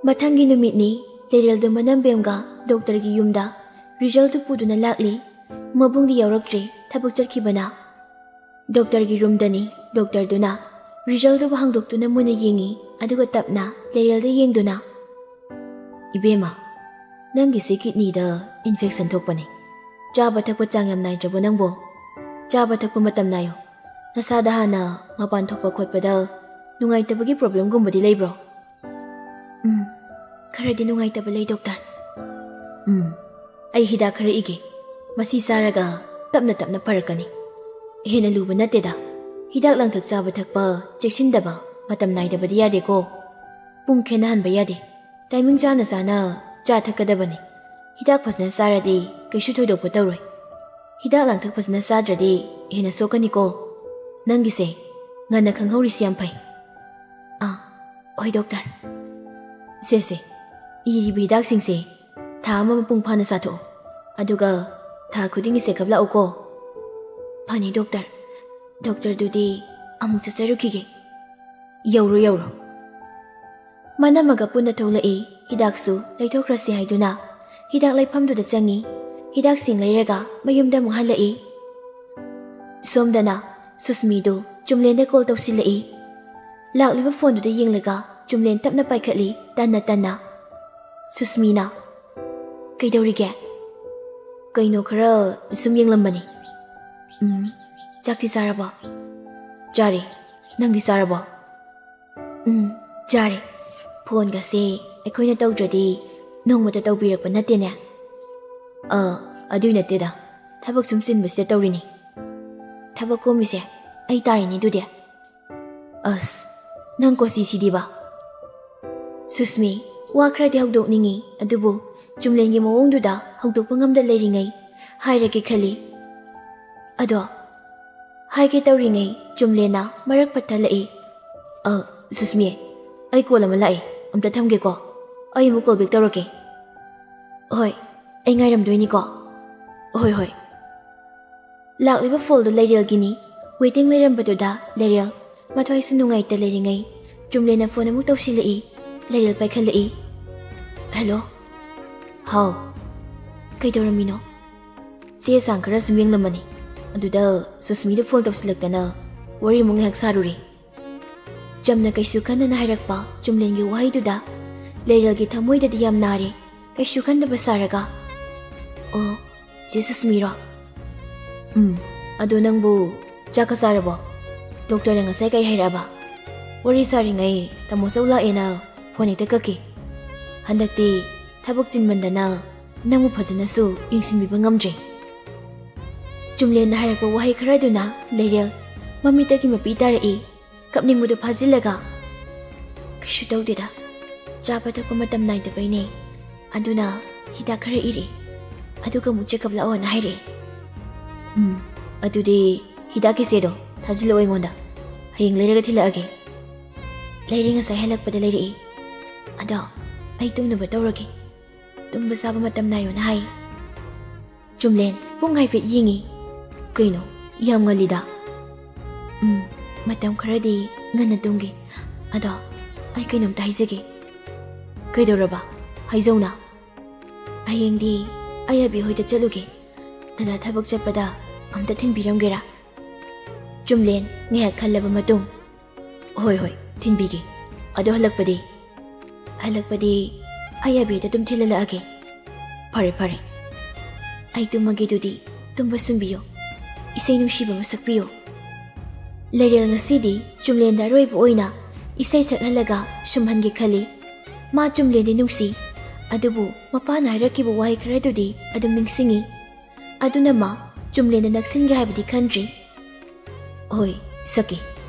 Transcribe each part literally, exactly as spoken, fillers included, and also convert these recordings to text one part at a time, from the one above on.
ꯃꯊꯪꯒꯤ ꯅꯨꯃꯤꯠꯅꯤ꯫ ꯂꯩꯔꯦꯜꯗꯨ ꯃꯅꯝꯕꯦꯝꯒ ꯗꯣꯛꯇꯔꯒꯤ ꯌꯨꯝꯗ ꯔꯤꯖꯜꯇꯨ ꯄꯨꯗꯨꯅ ꯂꯥꯛꯂꯤ꯫ ꯃꯕꯨꯡꯗꯤ ꯌꯥꯎꯔꯛꯇ꯭ꯔꯦ, ꯊꯕꯛ ꯆꯠꯈꯤꯕꯅ꯫ ꯗꯣꯛꯇꯔꯒꯤ ꯔꯨꯝꯗꯅꯤ꯫ ꯗꯣꯛꯇꯔꯗꯨꯅ ꯔꯤꯖꯜꯇꯨꯕꯨ ꯍꯥꯡꯗꯣꯛꯇꯨꯅ ꯃꯨꯟꯅ ꯌꯦꯡꯉꯤ, ꯑꯗꯨꯒ ꯇꯞꯅ ꯂꯩꯔꯦꯜꯗ ꯌꯦꯡꯗꯨꯅ, "ꯏꯕꯦꯝꯃ, ꯅꯪꯒꯤꯁꯦ ꯀꯤꯗꯅꯤꯗ ꯏꯟꯐꯦꯛꯁꯟ ꯊꯣꯛꯄꯅꯤ꯫ ꯆꯥꯕ ꯊꯛꯄ ꯆꯥꯡ ꯌꯥꯝ ꯅꯥꯏꯗ꯭ꯔꯕꯣ ꯅꯪꯕꯣ? ꯆꯥꯕ ꯊꯛꯄ ꯃꯇꯝ ꯅꯥꯏꯌꯨ꯫ ꯅꯁꯥꯗ ꯍꯥꯟꯅ ꯃꯄꯥꯟ ꯊꯣꯛꯄ ꯈꯣꯠꯄꯗ ꯅꯨꯡꯉꯥꯏꯇꯕꯒꯤ ꯄ꯭ꯔꯣꯕ꯭ꯂꯦꯝꯒꯨꯝꯕꯗꯤ ꯂꯩꯕ꯭ꯔꯣ?" "ꯎꯝ, ꯈꯔꯗꯤ ꯅꯨꯡꯉꯥꯏꯇꯕ ꯂꯩ, ꯗꯣꯛꯇꯔ꯫" "ꯎꯝ, ꯑꯩ ꯍꯤꯗꯥꯛ ꯈꯔ ꯏꯒꯦ꯫ ꯃꯁꯤ ꯆꯥꯔꯒ ꯇꯞꯅ ꯇꯞꯅ ꯐꯔꯛꯀꯅꯤ꯫ ꯍꯦꯟꯅ ꯂꯨꯕ ꯅꯠꯇꯦꯗ꯫ ꯍꯤꯗꯥꯛ ꯂꯥꯡꯊꯛ ꯆꯥꯕ ꯊꯛꯄ ꯆꯦꯛꯁꯤꯟꯗꯕ, ꯃꯇꯝ ꯅꯥꯏꯗꯕꯗꯤ ꯌꯥꯗꯦꯀꯣ꯫ ꯄꯨꯡ ꯈꯦꯠꯅꯍꯟꯕ ꯌꯥꯗꯦ꯫ ꯇꯥꯏꯃꯤꯡ ꯆꯥꯅ ꯆꯥꯅ ꯆꯥ ꯊꯛꯀꯗꯕꯅꯤ꯫ ꯍꯤꯗꯥꯛ ꯐꯖꯅ ꯆꯥꯔꯗꯤ ꯀꯩꯁꯨ ꯊꯣꯏꯗꯣꯛꯄ ꯇꯧꯔꯣꯏ꯫ ꯍꯤꯗꯥꯛ ꯂꯥꯡꯊꯛ ꯐꯖꯅ ꯆꯥꯗ꯭ꯔꯗꯤ ꯍꯦꯟꯅ ꯁꯣꯛꯀꯅꯤꯀꯣ꯫ ꯅꯪꯒꯤꯁꯦ ꯉꯟꯅ ꯈꯪꯍꯧꯔꯤꯁꯤ ꯌꯥꯝ ꯐꯩ꯫" "ꯑꯥ, ꯍꯣꯏ ꯗꯣꯛꯇꯔ꯫" "ꯁꯦ ꯁꯦ, ꯏꯔꯤꯕ ꯍꯤꯗꯥꯛꯁꯤꯡꯁꯦ ꯊꯥ ꯑꯃ ꯃꯄꯨꯡ ꯐꯥꯅ ꯆꯥꯊꯣꯛꯑꯣ꯫ ꯑꯗꯨꯒ ꯊꯥ ꯈꯨꯗꯤꯡꯒꯤ ꯆꯦꯛꯑꯞ ꯂꯥꯛꯎꯀꯣ꯫" "ꯐꯅꯤ ꯗꯣꯛꯇꯔ꯫ ꯗꯣꯛꯇꯔꯗꯨꯗꯤ ꯑꯃꯨꯛ ꯆꯠꯆꯔꯨꯈꯤꯒꯦ꯫" "ꯌꯧꯔꯣ, ꯌꯧꯔꯣ꯫" ꯃꯅꯝꯃꯒ ꯄꯨꯟꯅ ꯊꯣꯛꯂꯛꯏ꯫ ꯍꯤꯗꯥꯛꯁꯨ ꯂꯩꯊꯣꯛꯈ꯭ꯔꯁꯤ ꯍꯥꯏꯗꯨꯅ ꯍꯤꯗꯥꯛ ꯂꯩꯐꯝꯗꯨꯗ ꯆꯪꯉꯤ꯫ ꯍꯤꯗꯥꯛꯁꯤꯡ ꯂꯩꯔꯒ ꯃꯌꯨꯝꯗ ꯑꯃꯨꯛ ꯍꯜꯂꯛꯏ꯫ ꯁꯣꯝꯗꯅ ꯁꯨꯁꯃꯤꯗꯨ ꯆꯨꯝꯂꯦꯟꯗ ꯀꯣꯜ ꯇꯧꯁꯤꯜꯂꯛꯏ꯫ ꯂꯥꯛꯂꯤꯕ ꯐꯣꯟꯗꯨꯗ ꯌꯦꯡꯂꯒ ꯆꯨꯝꯂꯦꯟ ꯇꯞꯅ ꯄꯥꯏꯈꯠꯂꯤ, ꯇꯟꯅ ꯇꯟꯅ꯫ ꯁꯨꯁꯃꯤꯅ, "ꯀꯩꯗꯧꯔꯤꯒꯦ?" "ꯀꯩꯅꯣ ꯈꯔ ꯁꯨꯝ ꯌꯦꯡꯂꯝꯕꯅꯤ꯫" "ꯎꯝ, ꯆꯥꯛꯇꯤ ꯆꯥꯔꯕꯣ?" "ꯆꯥꯔꯦ꯫ ꯅꯪꯗꯤ ꯆꯥꯔꯕꯣ?" "ꯎꯝ, ꯆꯥꯔꯦ꯫ ꯐꯣꯟꯒꯁꯦ ꯑꯩꯈꯣꯏꯅ ꯇꯧꯗ꯭ꯔꯗꯤ ꯅꯣꯡꯃꯇ ꯇꯧꯕꯤꯔꯛꯄ ꯅꯠꯇꯦꯅꯦ꯫" "ꯑ, ꯑꯗꯨꯏ ꯅꯠꯇꯦꯗ꯫ ꯊꯕꯛ ꯁꯨꯝ ꯆꯤꯟꯕꯁꯤꯗ ꯇꯧꯔꯤꯅꯤ꯫" "ꯊꯕꯛ ꯀꯣꯝꯃꯤꯁꯦ ꯑꯩ ꯇꯥꯔꯤꯅꯤ ꯑꯗꯨꯗꯤ꯫" "ꯑꯁ, ꯅꯪ ꯀꯣꯆꯤꯁꯤꯗꯤꯕ꯫" ꯁꯨꯁꯃꯤ, ꯋꯥ ꯈꯔꯗꯤ ꯍꯧꯗꯣꯛꯅꯤꯡꯉꯤ, ꯑꯗꯨꯕꯨ ꯆꯨꯝꯂꯦꯟꯒꯤ ꯃꯑꯣꯡꯗꯨꯗ ꯍꯧꯗꯣꯛꯄ ꯉꯝꯗ ꯂꯩꯔꯤꯉꯩ ꯍꯥꯏꯔꯒꯦ ꯈꯜꯂꯤ꯫ ꯑꯗꯣ ꯍꯥꯏꯒꯦ ꯇꯧꯔꯤꯉꯩ ꯆꯨꯝꯂꯦꯟꯅ ꯃꯔꯛ ꯄꯠꯊꯠꯂꯛꯏ꯫ "ꯑ, ꯁꯨꯁꯃꯤ, ꯑꯩ ꯀꯣꯜ ꯑꯃ ꯂꯥꯛꯑꯦ, ꯑꯝꯇ ꯊꯝꯒꯦꯀꯣ꯫ ꯑꯩ ꯑꯃꯨꯛ ꯀꯣꯜ ꯕꯦꯛ ꯇꯧꯔꯛꯀꯦ꯫" "ꯍꯣꯏ, ꯑꯩ ꯉꯥꯏꯔꯝꯗꯣꯏꯅꯤꯀꯣ꯫" "ꯍꯣꯏ, ꯍꯣꯏ꯫" ꯂꯥꯛꯂꯤꯕ ꯐꯣꯜꯗꯨ ꯂꯩꯔꯦꯜꯒꯤꯅꯤ꯫ ꯋꯦꯇꯤꯡ ꯂꯩꯔꯝꯕꯗꯨꯗ ꯂꯩꯔꯦꯜ ꯃꯊ꯭ꯋꯥꯏꯁꯨ ꯅꯨꯡꯉꯥꯏꯇ ꯂꯩꯔꯤꯉꯩ ꯆꯨꯝꯂꯦꯟꯅ ꯐꯣꯟ ꯑꯃꯨꯛ ꯇꯧꯁꯤꯜꯂꯛꯏ꯫ ꯂꯩꯔꯦꯜ ꯄꯥꯏꯈꯠꯂꯛꯏ꯫ "ꯍꯦꯜꯂꯣ꯫ ꯍꯥꯎ꯫ ꯀꯩꯗꯧꯔꯝꯃꯤꯅꯣ?" "ꯆꯦ ꯆꯥꯡ ꯈꯔ ꯁꯨꯝ ꯌꯦꯡꯂꯝꯕꯅꯤ꯫ ꯑꯗꯨꯗ ꯁꯨꯁꯃꯤꯗ ꯐꯣꯟ ꯇꯧꯁꯤꯜꯂꯛꯇꯅ ꯋꯥꯔꯤꯃꯨꯛ ꯉꯥꯏꯍꯥꯛ ꯁꯥꯔꯨꯔꯦ꯫" ꯆꯝꯅ ꯀꯩꯁꯨ ꯈꯟꯗꯅ ꯍꯥꯏꯔꯛꯄ ꯆꯨꯝꯂꯦꯟꯒꯤ ꯋꯥꯍꯩꯗꯨꯗ ꯂꯩꯔꯦꯜꯒꯤ ꯊꯃꯣꯏꯗꯗꯤ ꯌꯥꯝ ꯅꯥꯔꯦ꯫ ꯀꯩꯁꯨ ꯈꯟꯗꯕ ꯁꯥꯔꯒ, "ꯑꯣ, ꯆꯦ ꯁꯨꯁꯃꯤꯔꯣ?" "ꯎꯝ, ꯑꯗꯣ ꯅꯪꯕꯨ ꯆꯥꯛꯀ ꯆꯥꯔꯕꯣ? ꯗꯣꯛꯇꯔꯅ ꯉꯁꯥꯏ ꯀꯩ ꯍꯥꯏꯔꯛꯑꯕ?" "ꯋꯥꯔꯤ ꯁꯥꯔꯤꯉꯩ ꯇꯥꯃꯣ ꯆꯧ ꯂꯥꯛꯑꯦꯅ ꯐꯣꯟ ꯍꯦꯛꯇ ꯀꯛꯈꯤ꯫ ꯍꯟꯗꯛꯇꯤ ꯊꯕꯛ ꯆꯤꯟꯃꯟꯗꯅ ꯅꯪꯕꯨ ꯐꯖꯅꯁꯨ ꯌꯦꯡꯁꯤꯟꯕꯤꯕ ꯉꯝꯗ꯭ꯔꯦ꯫" ꯆꯨꯝꯂꯦꯟꯅ ꯍꯥꯏꯔꯛꯄ ꯋꯥꯍꯩ ꯈꯔꯗꯨꯅ ꯂꯩꯔꯦꯜ ꯃꯃꯤꯠꯇꯒꯤ ꯃꯄꯤ ꯇꯥꯔꯛꯏ꯫ ꯀꯞꯅꯤꯡꯕꯗꯨ ꯐꯥꯖꯤꯜꯂꯒ, "ꯀꯩꯁꯨ ꯇꯧꯗꯦꯗ, ꯆꯥꯕ ꯊꯛꯄ ꯃꯇꯝ ꯅꯥꯏꯗꯕꯩꯅꯦ꯫ ꯑꯗꯨꯅ ꯍꯤꯗꯥꯛ ꯈꯔ ꯏꯔꯦ, ꯑꯗꯨꯒ ꯑꯃꯨꯛ ꯆꯦꯛꯑꯞ ꯂꯥꯛꯑꯣꯅ ꯍꯥꯏꯔꯛꯑꯦ꯫" "ꯎꯝ, ꯑꯗꯨꯗꯤ ꯍꯤꯗꯥꯛꯀꯤ ꯆꯦꯗꯣ ꯊꯥꯖꯤꯜꯂꯛꯑꯣ ꯑꯩꯉꯣꯟꯗ, ꯍꯌꯦꯡ ꯂꯩꯔꯒ ꯊꯤꯜꯂꯛꯑꯒꯦ꯫" "ꯂꯩꯔꯦ, ꯉꯁꯥꯏ ꯍꯜꯂꯛꯄꯗ ꯂꯩꯔꯛꯏ꯫ ꯑꯗꯣ ꯑꯩ ꯇꯨꯝꯅꯕ ꯇꯧꯔꯒꯦ꯫ ꯇꯨꯝꯕ ꯆꯥꯕ ꯃꯇꯝ ꯅꯥꯏꯌꯣꯅ ꯍꯥꯏ꯫" ꯆꯨꯝꯂꯦꯟ ꯄꯨꯡ ꯍꯥꯏꯐꯦꯠ ꯌꯦꯡꯉꯤ꯫ "ꯀꯩꯅꯣ, ꯌꯥꯝ ꯉꯜꯂꯤꯗ꯫" "ꯎꯝ, ꯃꯇꯝ ꯈꯔꯗꯤ ꯉꯟꯅ ꯇꯨꯝꯒꯦ꯫ ꯑꯗꯣ ꯑꯩ ꯀꯩꯅꯣꯝꯇ ꯍꯥꯏꯖꯒꯦ꯫" "ꯀꯩꯗꯧꯔꯕ? ꯍꯥꯏꯖꯧꯅ꯫" "ꯍꯌꯦꯡꯗꯤ ꯑꯩ ꯑꯕꯤ ꯍꯣꯏꯗ ꯆꯠꯂꯨꯒꯦ꯫ ꯗꯗꯥ ꯊꯕꯛ ꯆꯠꯄꯗ ꯑꯝꯇ ꯊꯤꯟꯕꯤꯔꯝꯒꯦꯔꯥ?" ꯆꯨꯝꯂꯦꯟ ꯉꯥꯏꯍꯥꯛ ꯈꯜꯂꯕ ꯃꯇꯨꯡ, "ꯍꯣꯏ, ꯍꯣꯏ, ꯊꯤꯟꯕꯤꯒꯦ꯫ ꯑꯗꯣ ꯍꯜꯂꯛꯄꯗꯤ?" "ꯍꯜꯂꯛꯄꯗꯤ ꯑꯩ ꯑꯕꯤꯗ ꯑꯗꯨꯝ ꯊꯤꯜꯍꯜꯂꯛꯑꯒꯦ꯫" "ꯐꯔꯦ, ꯐꯔꯦ꯫ ꯑꯩ ꯇꯨꯝꯃꯒꯦ ꯑꯗꯨꯗꯤ, ꯇꯨꯝꯕ ꯁꯨꯝꯕꯤꯌꯨ꯫ ꯏꯁꯩ ꯅꯨꯡꯁꯤꯕ ꯑꯃ ꯁꯛꯄꯤꯌꯨ꯫" ꯂꯩꯔꯦꯜ ꯉꯁꯤꯗꯤ ꯆꯨꯝꯂꯦꯟꯗ ꯑꯔꯣꯏꯕ ꯑꯣꯏꯅ ꯏꯁꯩ ꯁꯛꯍꯜꯂꯒ ꯁꯨꯝꯍꯟꯒꯦ ꯈꯜꯂꯤ꯫ ꯃꯥ ꯆꯨꯝꯂꯦꯟꯗꯤ ꯅꯨꯡꯁꯤ, ꯑꯗꯨꯕꯨ ꯃꯄꯥꯅ ꯍꯥꯏꯔꯛꯈꯤꯕ ꯋꯥꯍꯩ ꯈꯔꯗꯨꯗꯤ ꯑꯗꯨꯝ ꯅꯤꯡꯁꯤꯡꯉꯤ꯫ ꯑꯗꯨꯅ ꯃꯥ ꯆꯨꯝꯂꯦꯟꯗ ꯅꯛꯁꯤꯟꯒꯦ ꯍꯥꯏꯕꯗꯤ ꯈꯟꯗ꯭ꯔꯤ꯫ "ꯍꯣꯏ, ꯁꯛꯀꯦ꯫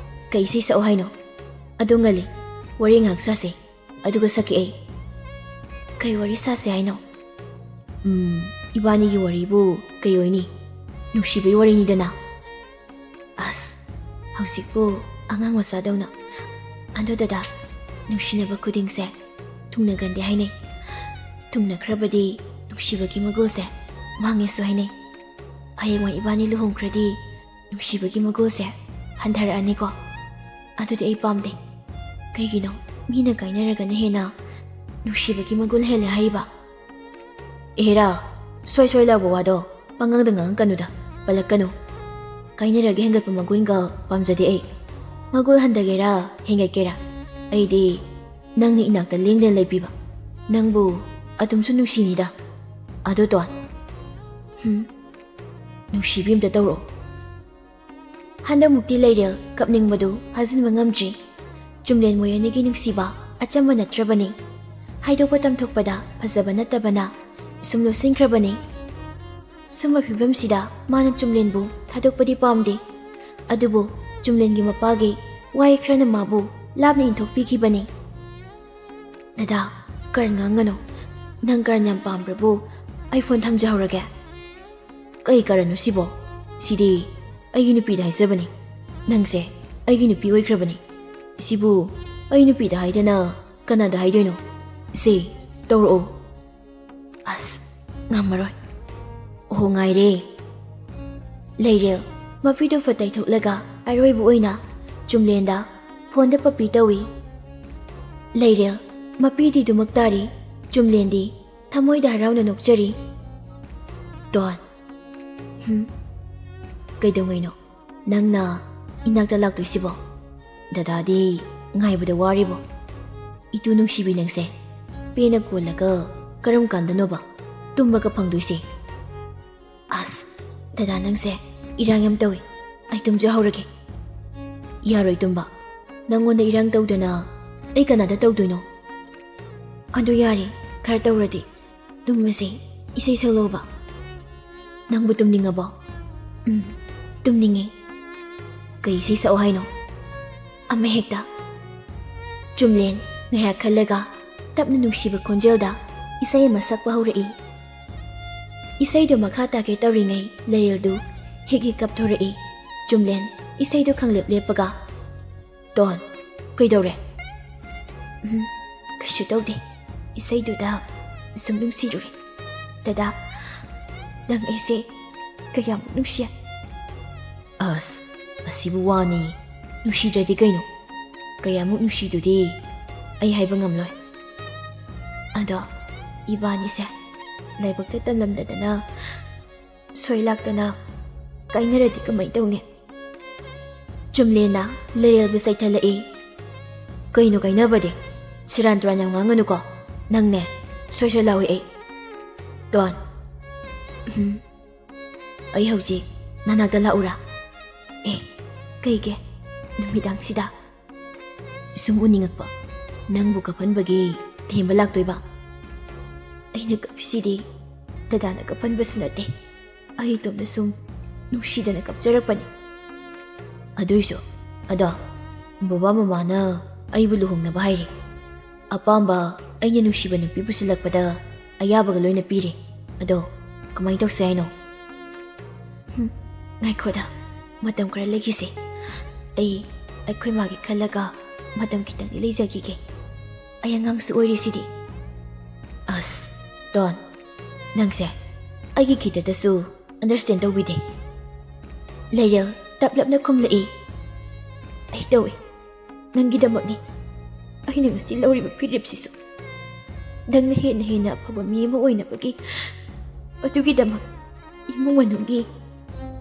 ꯀꯩ ꯏꯁꯩ ꯁꯛꯑꯣ ꯍꯥꯏꯅꯣ? ꯑꯗꯨ ꯉꯜꯂꯤ, ꯋꯥꯔꯤ ꯉꯥꯏꯍꯥꯛ ꯁꯥꯁꯦ, ꯑꯗꯨꯒ ꯁꯛꯀꯦ ꯑꯩ꯫" "ꯀꯩ ꯋꯥꯔꯤ ꯁꯥꯁꯦ ꯍꯥꯏꯅꯣ?" "ꯎꯝ, ꯏꯕꯥꯅꯤꯒꯤ ꯋꯥꯔꯤꯕꯨ ꯀꯩ ꯑꯣꯏꯅꯤ? ꯅꯨꯡꯁꯤꯕꯒꯤ ꯋꯥꯔꯤꯅꯤꯗꯅ꯫" "ꯑꯁ, ꯍꯧꯖꯤꯛꯄꯨ ꯑꯉꯥꯡ ꯃꯆꯥꯗꯧꯅ꯫ ꯑꯗꯣ ꯗꯗꯥ, ꯅꯨꯡꯁꯤꯅꯕ ꯈꯨꯗꯤꯡꯁꯦ ꯊꯨꯡꯅꯒꯟꯗꯦ ꯍꯥꯏꯅꯩ꯫ ꯊꯨꯡꯅꯈ꯭ꯔꯕꯗꯤ ꯅꯨꯡꯁꯤꯕꯒꯤ ꯃꯒꯨꯜꯁꯦ ꯃꯥꯡꯉꯦꯁꯨ ꯍꯥꯏꯅꯩ꯫ ꯍꯌꯦꯡꯋꯥꯏ ꯏꯕꯥꯅꯤ ꯂꯨꯍꯣꯡꯈ꯭ꯔꯗꯤ ꯅꯨꯡꯁꯤꯕꯒꯤ ꯃꯒꯨꯜꯁꯦ ꯍꯟꯊꯔꯛꯑꯅꯤꯀꯣ꯫ ꯑꯗꯨꯗꯤ ꯑꯩ ꯄꯥꯝꯗꯦ꯫ ꯀꯩꯒꯤꯅꯣ? ꯃꯤꯅ ꯀꯥꯏꯅꯔꯒꯅ ꯍꯦꯟꯅ ꯅꯨꯡꯁꯤꯕꯒꯤ ꯃꯒꯨꯟ ꯍꯦꯜꯂꯦ ꯍꯥꯏꯔꯤꯕ? ꯑꯦꯔꯥ, ꯁ꯭ꯋꯥꯏ ꯁ꯭ꯋꯥꯏ ꯂꯥꯎꯕ ꯋꯥꯗꯣ ꯄꯉꯥꯡꯗ ꯉꯥꯡꯉꯛꯀꯅꯨꯗ, ꯄꯜꯂꯛꯀꯅꯨ꯫ ꯀꯥꯏꯅꯔꯒ ꯍꯦꯟꯒꯠꯄ ꯃꯒꯨꯟꯒ ꯄꯥꯝꯖꯗꯦ ꯑꯩ꯫ ꯃꯒꯨꯟ ꯍꯟꯊꯒꯦꯔꯥ ꯍꯦꯟꯒꯠꯀꯦꯔꯥ, ꯑꯩꯗꯤ ꯅꯪꯅ ꯏꯅꯥꯛꯇ ꯂꯦꯡꯗꯅ ꯂꯩꯕꯤꯕ, ꯅꯪꯕꯨ ꯑꯗꯨꯝꯁꯨ ꯅꯨꯡꯁꯤꯅꯤꯗ꯫ ꯑꯗꯣ ꯇꯣꯟ, ꯍꯨꯝ, ꯅꯨꯡꯁꯤꯕꯤ ꯑꯝꯇ ꯇꯧꯔꯛꯑꯣ꯫ ꯍꯟꯗꯛꯃꯨꯛꯇꯤ ꯂꯩꯔꯦꯜ ꯀꯞꯅꯤꯡꯕꯗꯨ ꯐꯥꯖꯤꯟꯕ ꯉꯝꯗ꯭ꯔꯤ꯫ ꯆꯨꯝꯂꯦꯟ ꯃꯣꯏ ꯑꯅꯤꯒꯤ ꯅꯨꯡꯁꯤꯕ ꯑꯆꯝꯕ ꯅꯠꯇ꯭ꯔꯕꯅꯤ꯫ ꯍꯥꯏꯗꯣꯛꯄ ꯇꯝꯊꯣꯛꯄꯗ ꯐꯖꯕ ꯅꯠꯇꯕꯅ ꯁꯨꯝ ꯂꯣꯠꯁꯤꯟꯈ꯭ꯔꯕꯅꯤ꯫ ꯁꯨꯝꯕ ꯐꯤꯕꯝꯁꯤꯗ ꯃꯥꯅ ꯆꯨꯝꯂꯦꯟꯕꯨ ꯊꯥꯗꯣꯛꯄꯗꯤ ꯄꯥꯝꯗꯦ꯫ ꯑꯗꯨꯕꯨ ꯆꯨꯝꯂꯦꯟꯒꯤ ꯃꯄꯥꯒꯤ ꯋꯥꯍꯩ ꯈꯔꯅ ꯃꯥꯕꯨ ꯂꯥꯞꯅ ꯏꯟꯊꯣꯛꯄꯤꯈꯤꯕꯅꯤ꯫ "ꯗꯗꯥ, ꯀꯔꯟ ꯉꯥꯡꯒꯅꯨ꯫ ꯅꯪ ꯀꯔꯟ ꯌꯥꯝ ꯄꯥꯝꯕ꯭ꯔꯕꯨ ꯑꯩ ꯐꯣꯟ ꯊꯝꯖꯍꯧꯔꯒꯦ"꯫ "ꯀꯩ ꯀꯔꯟꯅꯣ ꯁꯤꯕꯣ? ꯁꯤꯗꯤ ꯑꯩꯒꯤ ꯅꯨꯄꯤꯗ ꯍꯥꯏꯖꯕꯅꯤ꯫ ꯅꯪꯁꯦ ꯑꯩꯒꯤ ꯅꯨꯄꯤ ꯑꯣꯏꯈ꯭ꯔꯕꯅꯤ꯫ ꯁꯤꯕꯨ ꯑꯩ ꯅꯨꯄꯤꯗ ꯍꯥꯏꯗꯅ ꯀꯅꯥꯗ ꯍꯥꯏꯗꯣꯏꯅꯣ? ꯁꯦ, ꯇꯧꯔꯛꯑꯣ"꯫ ꯑꯁ, ꯉꯝꯃꯔꯣꯏ꯫ ꯑꯣꯍꯣ, ꯉꯥꯏꯔꯦ꯫ ꯂꯩꯔꯦꯜ ꯃꯄꯤꯗꯨ ꯐꯠ ꯇꯩꯊꯣꯛꯂꯒ ꯑꯔꯣꯏꯕ ꯑꯣꯏꯅ ꯆꯨꯝꯂꯦꯟꯗ ꯐꯣꯟꯗ ꯄꯞꯄꯤ ꯇꯧꯏ꯫ ꯂꯩꯔꯦꯜ ꯃꯄꯤꯗꯤ ꯗꯨꯃꯛ ꯇꯥꯔꯤ꯫ ꯆꯨꯝꯂꯦꯟꯗꯤ ꯊꯃꯣꯏꯗ ꯍꯔꯥꯎꯅ ꯅꯣꯛꯆꯔꯤ꯫ "ꯇꯣꯟ"꯫ "ꯍꯨꯝ? ꯀꯩꯗꯧꯉꯩꯅꯣ ꯅꯪꯅ ꯏꯅꯥꯛꯇ ꯂꯥꯛꯇꯣꯏꯁꯤꯕꯣ? ꯗꯗꯥꯗꯤ ꯉꯥꯏꯕꯗ ꯋꯥꯔꯤꯕꯣ? ꯏꯇꯨ ꯅꯨꯡꯁꯤꯕꯤ ꯅꯪꯁꯦ ꯄꯦꯟꯅ ꯀꯣꯜꯂꯒ ꯀꯔꯝ ꯀꯥꯟꯗꯅꯣꯕ ꯇꯨꯝꯕꯒ ꯐꯪꯗꯣꯏꯁꯦ?" "ꯑꯁ, ꯗꯗꯥ ꯅꯪꯁꯦ ꯏꯔꯥꯡ ꯌꯥꯝ ꯇꯧꯏ꯫ ꯑꯩ ꯇꯨꯝꯖꯍꯧꯔꯒꯦ"꯫ "ꯌꯥꯔꯣꯏ ꯇꯨꯝꯕ꯫ ꯅꯪꯉꯣꯟꯗ ꯏꯔꯥꯡ ꯇꯧꯗꯅ ꯑꯩ ꯀꯅꯥꯗ ꯇꯧꯗꯣꯏꯅꯣ?" "ꯑꯗꯨ ꯌꯥꯔꯦ, ꯈꯔ ꯇꯧꯔꯗꯤ꯫ ꯇꯨꯝꯃꯁꯤ, ꯏꯁꯩ ꯁꯛꯂꯣꯕ"꯫ "ꯅꯪꯕꯨ ꯇꯨꯝꯅꯤꯡꯉꯕꯣ?" "ꯎꯝ, ꯇꯨꯝꯅꯤꯡꯉꯤ"꯫ "ꯀꯩ ꯏꯁꯩ ꯁꯛꯑꯣ ꯍꯥꯏꯅꯣ?" "ꯑꯃ ꯍꯦꯛꯇ"꯫ ꯆꯨꯝꯂꯦꯟ ꯉꯥꯏꯍꯥꯛ ꯈꯜꯂꯒ ꯇꯞꯅ ꯅꯨꯡꯁꯤꯕ ꯈꯣꯟꯖꯦꯜꯗ ꯏꯁꯩ ꯑꯃ ꯁꯛꯄ ꯍꯧꯔꯛꯏ꯫ ꯏꯁꯩꯗꯨ ꯃꯈꯥ ꯇꯥꯒꯦ ꯇꯧꯔꯤꯉꯩ ꯂꯩꯔꯦꯜꯗꯨ ꯍꯤꯛ ꯍꯤꯛ ꯀꯞꯊꯣꯔꯛꯏ꯫ ꯆꯨꯝꯂꯦꯟ ꯏꯁꯩꯗꯨ ꯈꯪꯂꯦꯞ ꯂꯦꯞꯄꯒ, "ꯇꯣꯟ, ꯀꯩꯗꯧꯔꯦ?" "ꯎꯝ, ꯀꯩꯁꯨ ꯇꯧꯗꯦ꯫ ꯏꯁꯩꯗꯨꯗ ꯁꯨꯝ ꯅꯨꯡꯁꯤꯔꯨꯔꯦ꯫ ꯗꯗꯥ, ꯅꯪ ꯑꯩꯁꯦ ꯀꯌꯥꯃꯨꯛ ꯅꯨꯡꯁꯤ"꯫ "ꯑꯁ, ꯑꯁꯤꯕꯨ ꯋꯥꯅꯤ꯫ ꯅꯨꯡꯁꯤꯗ꯭ꯔꯗꯤ ꯀꯩꯅꯣ? ꯀꯌꯥꯃꯨꯛ ꯅꯨꯡꯁꯤꯗꯨꯗꯤ?" ꯑꯩ ꯍꯥꯏꯕ ꯉꯝꯂꯣꯏ꯫ ꯑꯗꯣ ꯏꯕꯥꯅꯤꯁꯦ ꯂꯥꯏꯕꯛꯇ ꯇꯝꯂꯝꯗꯗꯅ ꯁꯣꯏ ꯂꯥꯛꯇꯅ ꯀꯥꯏꯅꯔꯗꯤ ꯀꯃꯥꯏ ꯇꯧꯅꯤ? ꯆꯨꯝꯂꯦꯅ ꯂꯩꯔꯦꯜꯕꯨ ꯆꯩꯊꯠꯂꯛꯏ꯫ "ꯀꯩꯅꯣ ꯀꯥꯏꯅꯕꯗꯤ? ꯁꯦꯔꯥꯟ ꯇꯨꯔꯥꯟ ꯌꯥꯝ ꯉꯥꯡꯒꯅꯨꯀꯣ꯫ ꯅꯪꯅꯦ, ꯁꯣꯏꯁ ꯂꯥꯎꯏ ꯑꯩ꯫ ꯗꯣꯟ, ꯎꯝ, ꯑꯩ ꯍꯧꯖꯤꯛ ꯅꯅꯥꯛꯇ ꯂꯥꯛꯎꯔꯥ?" "ꯑꯦ, ꯀꯩꯒꯤ? ꯅꯨꯃꯤꯗꯥꯡꯁꯤꯗ?" "ꯁꯨꯝ ꯎꯅꯤꯡꯉꯛꯄ꯫ ꯅꯪꯕꯨ ꯀꯞꯍꯟꯕꯒꯤ ꯊꯦꯝꯕ ꯂꯥꯛꯇꯣꯏꯕ?" ꯑꯩꯅ ꯀꯞꯄꯤꯁꯤꯗꯤ ꯗꯗꯥꯅ ꯀꯞꯍꯟꯕꯁꯨ ꯅꯠꯇꯦ, ꯑꯩ ꯏꯇꯣꯝꯇ ꯁꯨꯝ ꯅꯨꯡꯁꯤꯗꯅ ꯀꯞꯆꯔꯛꯄꯅꯤ꯫ ꯑꯗꯨꯏꯁꯨ, ꯑꯗꯣ ꯕꯕꯥ ꯃꯃꯥꯅ ꯑꯩꯕꯨ ꯂꯨꯍꯣꯡꯅꯕ ꯍꯥꯏꯔꯦ꯫ ꯑꯄꯥꯝꯕ ꯑꯩꯅ ꯅꯨꯡꯁꯤꯕ ꯅꯨꯄꯤ ꯄꯨꯁꯤꯜꯂꯛꯄꯗ ꯑꯌꯥꯕꯒ ꯂꯣꯏꯅ ꯄꯤꯔꯦ꯫ ꯑꯗꯣ ꯀꯃꯥꯏ ꯇꯧꯁꯦ ꯍꯥꯏꯅꯣ? ꯍꯨꯝ, ꯉꯥꯏꯈꯣꯗ, ꯃꯇꯝ ꯈꯔ ꯂꯩꯈꯤꯁꯦ꯫ ꯑꯩ ꯑꯩꯈꯣꯏ ꯃꯥꯒꯤ ꯈꯜꯂꯒ ꯃꯇꯝ ꯈꯤꯇꯪꯗꯤ ꯂꯩꯖꯈꯤꯒꯦ꯫ ꯑꯩ ꯑꯉꯥꯡꯁꯨ ꯑꯣꯏꯔꯤꯁꯤꯗꯤ꯫ ꯑꯁ, ꯗꯣꯟ, ꯅꯪꯁꯦ ꯑꯩꯒꯤ ꯈꯤꯇꯗꯁꯨ ꯑꯟꯗꯔꯁ꯭ꯇꯦꯟ ꯇꯧꯕꯤꯗꯦ꯫ ꯂꯩꯔꯦꯜ ꯇꯞꯂꯞꯅ ꯈꯨꯝꯂꯛꯏ꯫ "ꯑꯩ ꯇꯧꯏ꯫ ꯅꯪꯒꯤꯗꯃꯛꯅꯤ ꯑꯩꯅ ꯉꯁꯤ ꯂꯧꯔꯤꯕ ꯐꯤꯔꯦꯞꯁꯤꯁꯨ꯫ ꯅꯪꯅ ꯍꯦꯟꯅ ꯍꯦꯟꯅ ꯑꯐꯕ ꯃꯤ ꯑꯃ ꯑꯣꯏꯅꯕꯒꯤ, ꯑꯗꯨꯒꯤꯗꯃꯛ, ꯏꯃꯨꯡ ꯃꯅꯨꯡꯒꯤ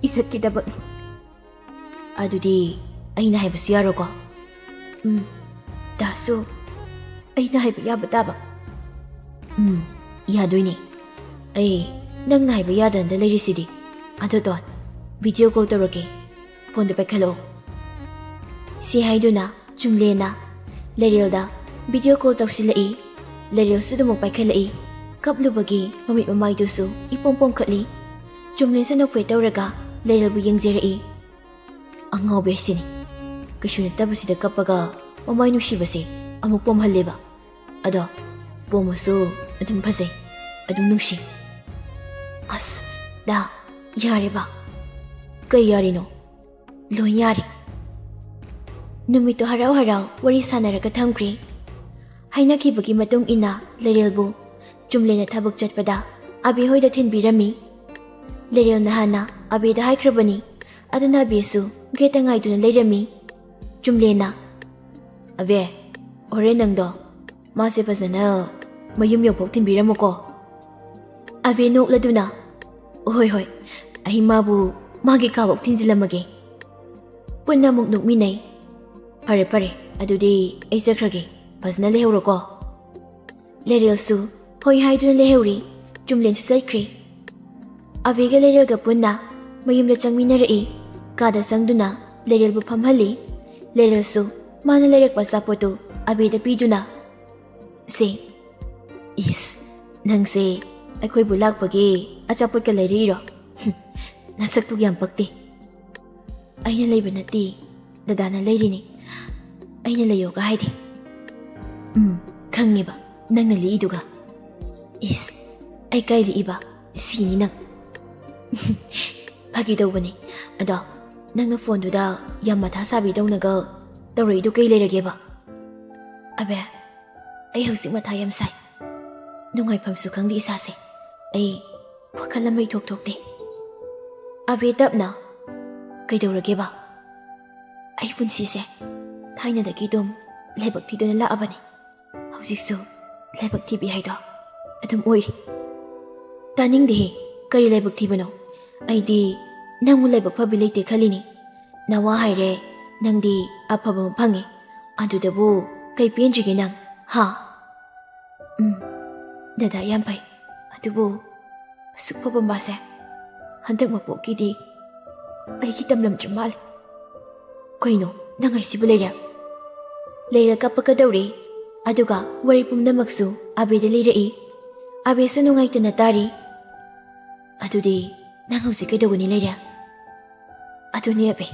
ꯏꯖꯠꯀꯤꯗꯃꯛꯅꯤ꯫" "ꯑꯗꯨꯗꯤ ꯑꯩꯅ ꯍꯥꯏꯕꯁꯨ ꯌꯥꯔꯣꯀꯣ?" "ꯎꯝ, ꯗꯥꯁꯨ ꯑꯩꯅ ꯍꯥꯏꯕ ꯌꯥꯕ ꯇꯥꯕ?" "ꯎꯝ, ꯌꯥꯗꯣꯏꯅꯦ꯫ ꯑꯩ ꯅꯪꯅ ꯍꯥꯏꯕ ꯌꯥꯗꯅ ꯂꯩꯔꯤꯁꯤꯗꯤ꯫ ꯑꯗꯣ ꯗꯣꯟ, ꯚꯤꯗꯤꯑꯣ ꯀꯣꯜ ꯇꯧꯔꯛꯀꯦ꯫ ꯐꯣꯟꯗꯣ ꯄꯥꯏꯈꯠꯂꯛꯑꯣ꯫" ꯁꯤ ꯍꯥꯏꯗꯨꯅ ꯆꯨꯝꯂꯦꯅ ꯂꯩꯔꯦꯜꯗ ꯚꯤꯗꯤꯑꯣ ꯀꯣꯜ ꯇꯧꯁꯤꯜꯂꯛꯏ꯫ ꯂꯩꯔꯦꯜꯁꯨ ꯑꯗꯨꯃꯛ ꯄꯥꯏꯈꯠꯂꯛꯏ꯫ ꯀꯞꯂꯨꯕꯒꯤ ꯃꯃꯤꯠ ꯃꯃꯥꯏꯗꯨꯁꯨ ꯏꯄꯣꯝ ꯄꯣꯝꯈꯠꯂꯤ꯫ ꯆꯨꯝꯂꯦꯁꯨ ꯅꯣꯛꯐꯦꯠ ꯇꯧꯔꯒ ꯂꯩꯔꯦꯜꯕꯨ ꯌꯦꯡꯖꯔꯛꯏ꯫ ꯑꯉꯥꯎꯕꯤ ꯍꯥꯏꯁꯤꯅꯤ꯫ ꯀꯩꯁꯨ ꯅꯠꯇꯕꯁꯤꯗ ꯀꯞꯄꯒ ꯃꯃꯥꯏ ꯅꯨꯡꯁꯤꯕꯁꯦ ꯑꯃꯨꯛ ꯄꯣꯝꯍꯜꯂꯦꯕ꯫ ꯑꯗꯣ ꯄꯣꯝꯃꯁꯨ ꯑꯗꯨꯝ ꯐꯖꯩ, ꯑꯗꯨꯝ ꯅꯨꯡꯁꯤ꯫ ꯑꯁ, ꯗꯥ, ꯌꯥꯔꯦꯕ꯫ ꯀꯩ ꯌꯥꯔꯤꯅꯣ? ꯂꯣꯏ ꯌꯥꯔꯦ꯫ ꯅꯨꯃꯤꯠꯇꯨ ꯍꯔꯥꯎ ꯍꯔꯥꯎ ꯋꯥꯔꯤ ꯁꯥꯟꯅꯔꯒ ꯊꯝꯈ꯭ꯔꯦ꯫ ꯍꯥꯏꯅꯈꯤꯕꯒꯤ ꯃꯇꯨꯡ ꯏꯟꯅ ꯂꯩꯔꯦꯜꯕꯨ ꯆꯨꯝꯂꯦꯅ ꯊꯕꯛ ꯆꯠꯄꯗ ꯑꯕꯦ ꯍꯣꯏꯗ ꯊꯤꯟꯕꯤꯔꯝꯃꯤ꯫ ꯂꯩꯔꯦꯜꯅ ꯍꯥꯟꯅ ꯑꯕꯦꯗ ꯍꯥꯏꯈ꯭ꯔꯕꯅꯤ, ꯑꯗꯨꯅ ꯑꯕꯦꯁꯨ ꯒꯦꯠꯇ ꯉꯥꯏꯗꯨꯅ ꯂꯩꯔꯝꯃꯤ꯫ ꯆꯨꯝꯂꯦꯅ, "ꯑꯕꯦ, ꯍꯣꯔꯦꯟ ꯅꯪꯗꯣ ꯃꯥꯁꯦ ꯐꯖꯅ ꯃꯌꯨꯝ ꯌꯧꯐꯥꯎ ꯊꯤꯟꯕꯤꯔꯝꯃꯨꯀꯣ꯫ ꯑꯕꯦ ꯅꯣꯛꯂꯗꯨꯅ, "ꯍꯣꯏ, ꯍꯣꯏ, ꯑꯩ ꯃꯥꯕꯨ ꯃꯥꯒꯤ ꯀꯥꯐꯥꯎ ꯊꯤꯟꯖꯤꯜꯂꯝꯃꯒꯦ꯫" ꯄꯨꯟꯅ ꯑꯃꯨꯛ ꯅꯣꯛꯃꯤꯟꯅꯩ꯫ "ꯐꯔꯦ, ꯐꯔꯦ, ꯑꯗꯨꯗꯤ ꯑꯩ ꯆꯠꯈ꯭ꯔꯒꯦ꯫ ꯐꯖꯅ ꯂꯩꯍꯧꯔꯣꯀꯣ꯫" ꯂꯩꯔꯦꯜꯁꯨ ꯍꯣꯏ ꯍꯥꯏꯗꯨꯅ ꯂꯩꯍꯧꯔꯤ꯫ ꯆꯨꯝꯂꯦꯟꯁꯨ ꯆꯠꯈ꯭ꯔꯦ꯫ ꯑꯕꯦꯒ ꯂꯩꯔꯦꯜꯒ ꯄꯨꯟꯅ ꯃꯌꯨꯝꯗ ꯆꯪꯃꯤꯟꯅꯔꯛꯏ꯫ ꯀꯥꯗ ꯆꯪꯗꯨꯅ ꯂꯩꯔꯦꯜꯕꯨ ꯐꯝꯍꯜꯂꯤ꯫ ꯂꯩꯔꯦꯜꯁꯨ ꯃꯥꯅ ꯂꯩꯔꯛꯄ ꯑꯆꯥꯄꯣꯠꯇꯨ ꯑꯕꯦꯗ ꯄꯤꯗꯨꯅ, "ꯁꯦ, ꯏꯁ, ꯅꯪꯁꯦ ꯑꯩꯈꯣꯏꯕꯨ ꯂꯥꯛꯄꯒꯤ ꯑꯆꯥꯄꯣꯠꯀ ꯂꯩꯔꯛꯏꯔꯣ? ꯍꯨꯝ, ꯅꯁꯛꯇꯨ ꯌꯥꯝ ꯄꯛꯇꯦ꯫" "ꯑꯩꯅ ꯂꯩꯕ ꯅꯠꯇꯦ, ꯗꯗꯥꯅ ꯂꯩꯔꯤꯅꯤ꯫ ꯑꯩꯅ ꯂꯩꯌꯣꯒ ꯍꯥꯏꯗꯦ꯫" "ꯎꯝ, ꯈꯪꯉꯦꯕ, ꯅꯪꯅ ꯂꯤꯛꯏꯗꯨꯒ꯫" "ꯏꯁ, ꯑꯩ ꯀꯥꯏ ꯂꯤꯛꯏꯕ? ꯁꯤꯅꯤ ꯅꯪ꯫" "ꯐꯥꯒꯤ ꯇꯧꯕꯅꯤ꯫ ꯑꯗꯣ ꯅꯪꯅ ꯐꯣꯟꯗꯨꯗ ꯌꯥꯝ ꯃꯊꯥ ꯁꯥꯕꯤꯗꯧꯅꯒ ꯇꯧꯔꯛꯏꯗꯨ ꯀꯩ ꯂꯩꯔꯒꯦꯕ?" "ꯑꯕꯦ, ꯑꯩ ꯍꯧꯖꯤꯛ ꯃꯊꯥ ꯌꯥꯝ ꯁꯥꯏ꯫ ꯅꯨꯡꯉꯥꯏꯐꯝꯁꯨ ꯈꯪꯗꯦ ꯏꯁꯥꯁꯦ꯫ ꯑꯩ ꯋꯥꯈꯜ ꯑꯃ ꯏꯊꯣꯛ ꯊꯣꯛꯇꯦ꯫" ꯑꯕꯦ ꯇꯞꯅ, "ꯀꯩꯗꯧꯔꯒꯦꯕ?" "ꯑꯩ ꯄꯨꯟꯁꯤꯁꯦ ꯊꯥꯏꯅꯗꯒꯤ ꯑꯗꯨꯝ ꯂꯥꯏꯕꯛ ꯊꯤꯗꯨꯅ ꯂꯥꯛꯑꯕꯅꯤ꯫ ꯍꯧꯖꯤꯛꯁꯨ ꯂꯥꯏꯕꯛ ꯊꯤꯕꯤ ꯍꯥꯏꯗꯣ ꯑꯗꯨꯝ ꯑꯣꯏꯔꯤ꯫" "ꯇꯥꯅꯤꯡꯗꯦꯍꯦ, ꯀꯔꯤ ꯂꯥꯏꯕꯛ ꯊꯤꯕꯅꯣ? ꯑꯩꯗꯤ ꯅꯪꯕꯨ ꯂꯥꯏꯕꯛ ꯐꯕꯤ ꯂꯩꯇꯦ ꯈꯜꯂꯤꯅꯤ꯫ ꯅꯋꯥ ꯍꯥꯏꯔꯦ, ꯅꯪꯗꯤ ꯑꯐꯕ ꯑꯃ ꯐꯪꯉꯦ꯫ ꯑꯗꯨꯗꯕꯨ ꯀꯩ ꯄꯦꯟꯗ꯭ꯔꯤꯒꯦ ꯅꯪ, ꯍꯥ?" "ꯎꯝ, ꯗꯗꯥ ꯌꯥꯝ ꯐꯩ꯫ ꯑꯗꯨꯕꯨ ꯑꯁꯨꯛ ꯐꯕ ꯃꯥꯁꯦ ꯍꯟꯗꯛ ꯃꯄꯣꯛꯀꯤꯗꯤ ꯑꯩꯒꯤ ꯇꯝꯂꯝꯗ꯭ꯔ ꯃꯥꯜꯂꯦ꯫" "ꯀꯩꯅꯣ ꯅꯪ ꯍꯥꯏꯁꯤꯕꯨ, ꯂꯩꯔꯦꯜ?" ꯂꯩꯔꯦꯜ ꯀꯞꯄꯛꯀꯗꯧꯔꯦ꯫ ꯑꯗꯨꯒ ꯋꯥꯔꯤ ꯄꯨꯝꯅꯃꯛꯁꯨ ꯑꯕꯦꯗ ꯂꯤꯔꯛꯏ꯫ ꯑꯕꯦꯁꯨ ꯅꯨꯡꯉꯥꯏꯇꯅ ꯇꯥꯔꯤ꯫ "ꯑꯗꯨꯗꯤ ꯅꯪ ꯍꯧꯖꯤꯛ ꯀꯩꯗꯧꯒꯅꯤ, ꯂꯩꯔꯦꯜ?" "ꯑꯗꯨꯅꯤ ꯑꯕꯦ,